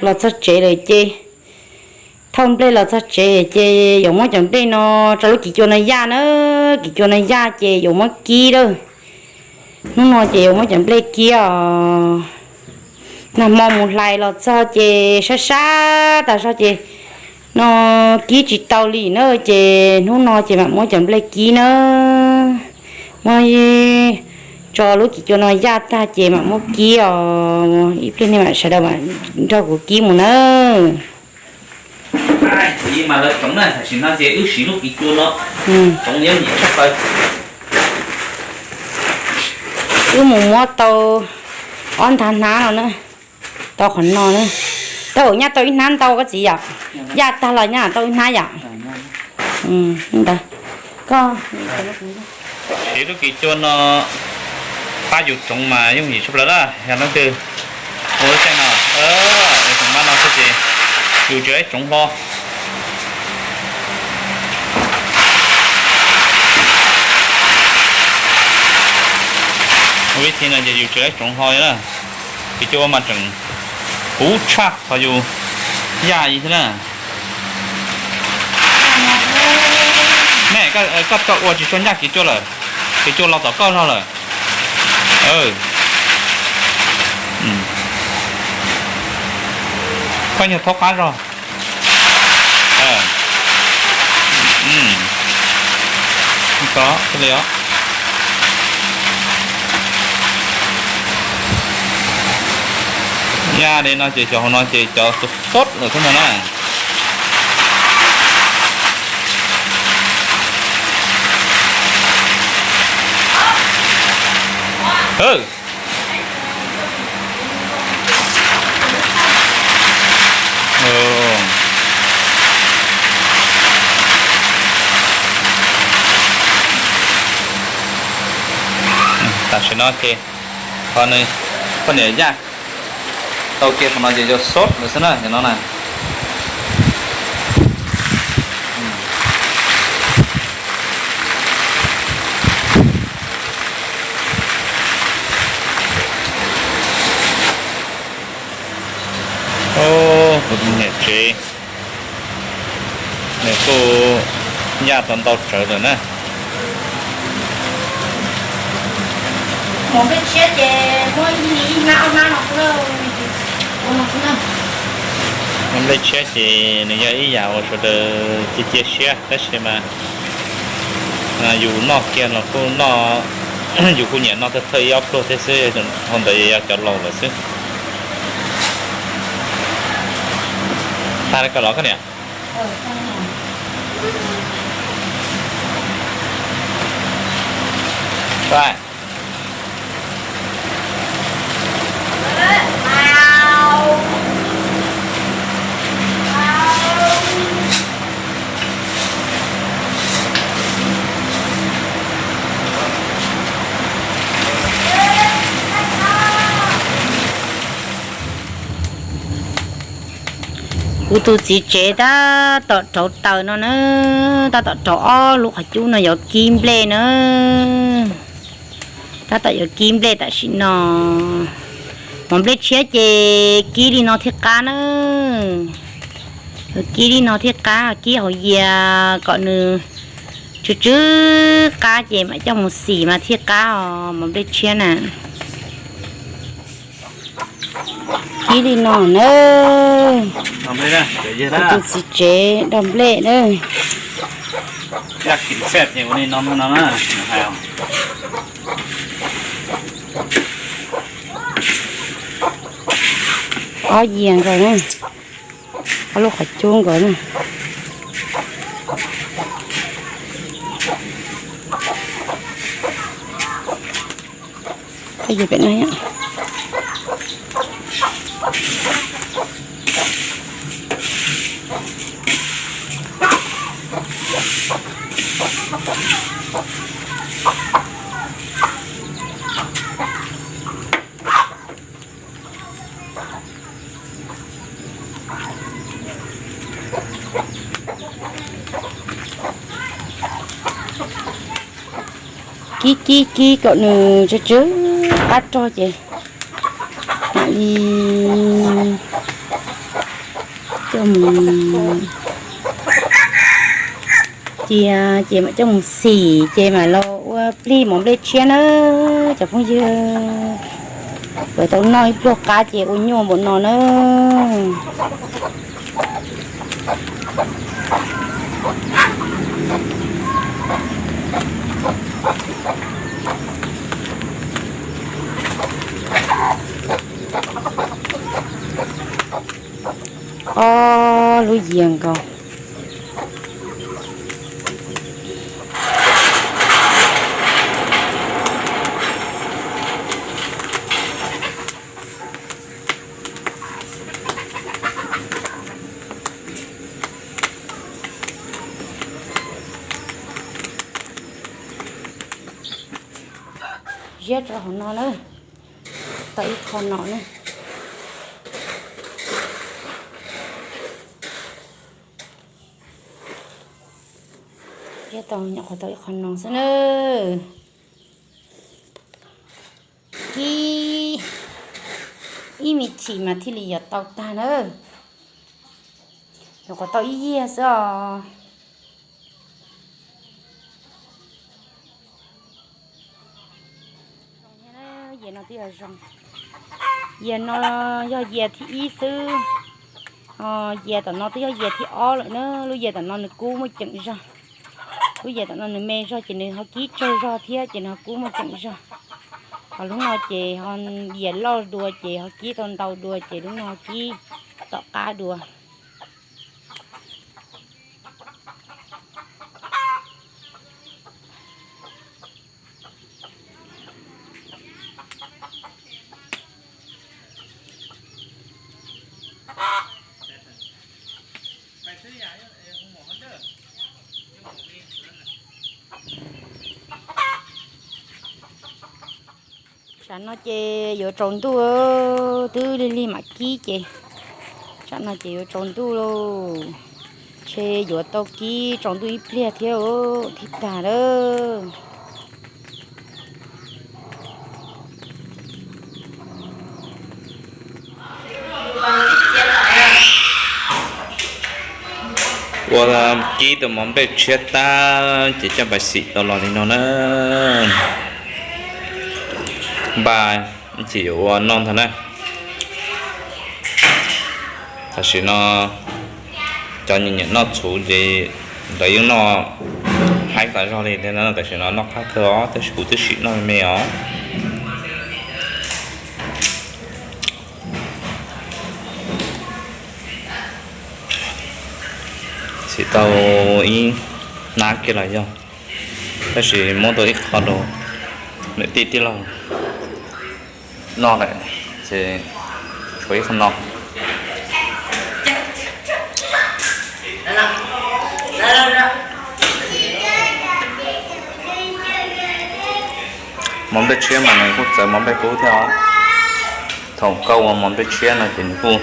los txog tsev lawm ces, thauj nplej los txog tsev ces yuav muab cov nplej no tso lub kiv cua no yaj na, kiv cua no yaj ces yuav muab kib lawm. Hnub no ces yuav muab cov nplej kib os. Nag hmo mus hlais los txog ces sab sab tas zog ces no kib tsis tau li na, ces hnub no ces mam muab cov nplej kib na. Muab tso lub kiv cua no yaj tag ces mam muab kib os. Ib pliag nej mam sawv daws mam nrog kuv kib mus na. Kuv yeej mas lawv tsoov na, tam sim no ces wb siv lub kiv cua no tsoov yob yim tshaj plaws. Wb mus muab tau ob nthab hnab no na, tau qhov no na. Tau nyaj tau ib hnab ntau koj txiv yom? Yaj tag los nyaj tau ib hnab yom? Ntawd, koj siv lub kiv cua no pab yus tsoov mas yooj yim tshaj plaws na. Yog leej twg ua lub caij no, ua tsoom mab no xwb ces yus tsis tsoov hlo. Ua vib thi no ces yus tsis tsoov hlo li na. Kiv cua mas tseem huv tshaj qhov yus yaj li thiab na. Ne, koj ua tsis tshua ncaj kiv cua lawm, kiv cua los tom koj zog lawm. Koj nyuag thaub qab zog. Yaj li no ces cov hauv no ces cov xub xub lawm xwb ntag na. Tam sim no ces qhov poj niam yaj tau kiag qhov no ces yog xub lawm xwb na, no na. Kuv tus niam tsev nws kuj yaj tau ntau tsawv lawm na. Nplej tshiab ces muab ib hnab ob hnab no xwb. Nplej tshiab ces nws yog ib yam uas sawv daws cia cia siab tab sis mas yus noj kiag los kuj noj, yus kuj nyiam noj thawj thawj ib ob pluag thiab xwb, hauv ntawd yog cov laus lawm xwb. Tag li ko los koj niam? Kuv tus txiv tsev tab tom rauv taws no na, tab tom rauv ob lub qhov cub no yuav kib nplej na. Tab tom yuav kib nplej tam sim no. Mov nplej tshiab ces kib li no thiaj qab na. Yuav kib li no thiaj qab, kib hauv yias kom nws tsw tsw qab ces mam coj mus xim mas thiaj qab os mov nplej tshiab na. Kib li no na. Kuv tus txiv tsev dog nplej na. Ob yias nkaus na, ob lub qhov cub nkaus na. Kib kib kib kom nws tsw tsw qab rog ces mam li Coj mus cia ces mam coj mus xim ces mam los ua plig mov nplej tshiab na cov phooj ywg. Kuv tau noj ib pluag qab ces ua nyuaj npaum no na. Ob lub yias nkaus. Ziab rau hauv no na, tau ib qho no na. Ziab tau nyuam qhuav tau ib qho no xwb na. Ib, ib me chim mas thiaj li yuav tau tag na. Nyuam qhuav tau ib yias xwb os. Yias no twb yog zoo. Yias no yog yias thib ib xwb. Yias tom no twb yog yias thib ob lawm na. Lub yias tom no nws kub muaj ceem zog. Lub yias tom no nws me zog ces nws ho kib tsawg zog thiab ces nws ho kub muaj ceem zog. Ho lub no ces ho yias loj dua ces ho kib tau ntau dua ces lub no ho kib tom qab dua. Tsam no ces yuav tsaus ntuj, twb lig lig mam kib ces tsam no ces yuav tsaus ntuj lauj. Ntshe yuav tau kib tsaus ntuj ib pliag thiab thiaj tag lawm. Ua kib tau mov nplej tshiab tag ces coj pais xim tau los li no na. Npaj ib chim yuav ua noj ntag na. Tam sim no cov nyiam nyiam noj txhuv ces lawv yeej noj haib tas zog li thiab na. Tam sim no noj qab kawg os, tab sis kuv twb sim noj me os. Xim tau ib hnab kiag los yog, tab sis muab tau ib qho rau niam tij tij laug noj lawm, ces tshuav ib qho no. Mov nplej tshiab mas nws kuj txawv mov nplej qub thiab os. Thaum koj ua mov nplej tshiab no ces nws kuj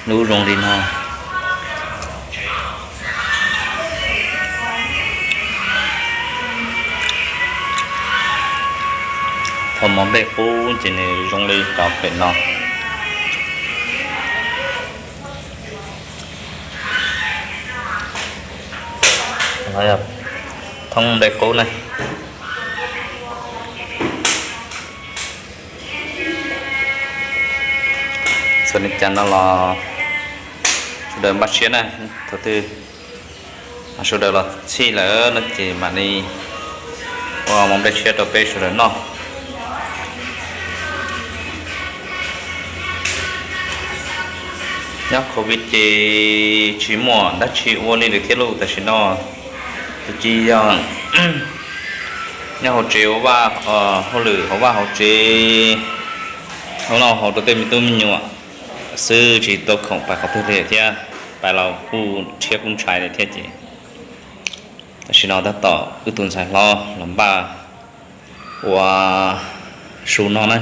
hnub zoo li no. Thaum mov nplej qub ces nws zoo li cov pem no. Thoob nplej qub na. Txog li cas no los sawv daws npaj siab na, thaum twg sawv daws los txhij lawm no ces mam li ua mov nplej tshiab rau peb sawv daws noj. Nyob covid ces tsis muaj dab tsi ua li lawm thiab lauj, tam sim no ces yog nyob hauv tsev ua vaj, hauj lwm hauv vaj hauv tsev, ua noj haus rau tej me tub me nyuam xwb, tsis tau khoom pais qhov twg li thiab, pais los kuj rhiab kuj ntshai li thiab ces tam sim no tab tom wb tus ntxhais hlob los npaj ua su noj na.